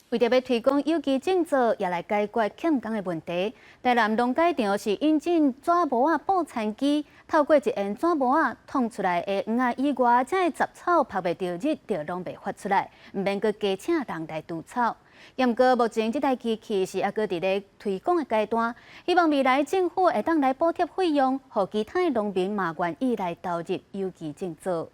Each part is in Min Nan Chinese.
為著欲推廣有機種植，也來解決欠工的問題。台南農改場是引進紙模仔播田機，透過一緣紙模仔熨出來的黃仔以外，這个雜草曬袂著日，就攏袂發出來，毋免閣加請人來除草。毋過目前這台機器是猶閣佇咧推廣的階段，希望未來政府會當來補貼費用，予其他的農民嘛願意來投入有機種植。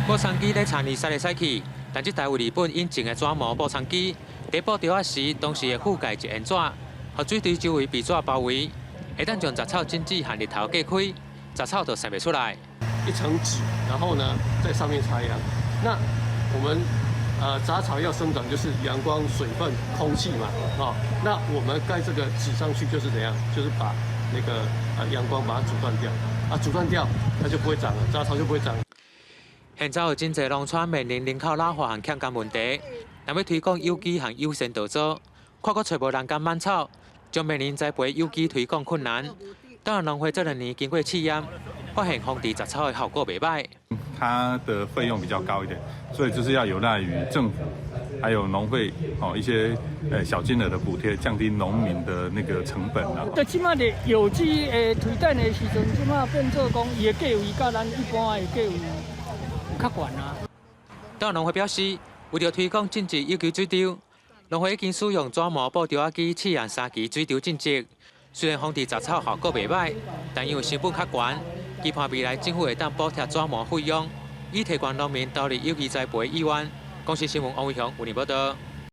播田機咧田裡駛來駛去，但這台為日本引進的紙模播田機，佇播稻仔時，同時會覆蓋一緣紙，予水池周圍被紙包圍，會當將雜草種子和日頭隔開，雜草就生袂出來。一層紙，然後呢，在上面插秧。那我們雜草要生長，就是陽光、水分、空氣嘛，哦，那我們蓋這個紙上去就是怎樣？就是把那個陽光把它阻斷掉，啊，阻斷掉，它就不會長了，雜草就不會長。現在有真濟農村面臨人口老化和欠工問題，若欲推廣有機和友善稻作，看閣揣無人工挽草，將面臨栽培有機推廣困難。當然，農會這兩年經過試驗，發現防治雜草的效果袂䆀。它的費用比較高一點，所以就是要有賴於政府，還有農會哦一些小金額的補貼，降低農民的那個成本啦。這這馬的有機的推展的時陣，這馬變做講伊的價位佮咱一般的價位較懸啊。當農會表示，為著推廣種植有機水稻，農會已經使用紙模播稻仔機試驗三期水稻種植。雖然防治雜草效果袂䆀，但因為成本較懸，期盼未來政府會當補貼紙模費用，以提懸農民投入有機栽培意願。公視新聞王偉雄，有報道。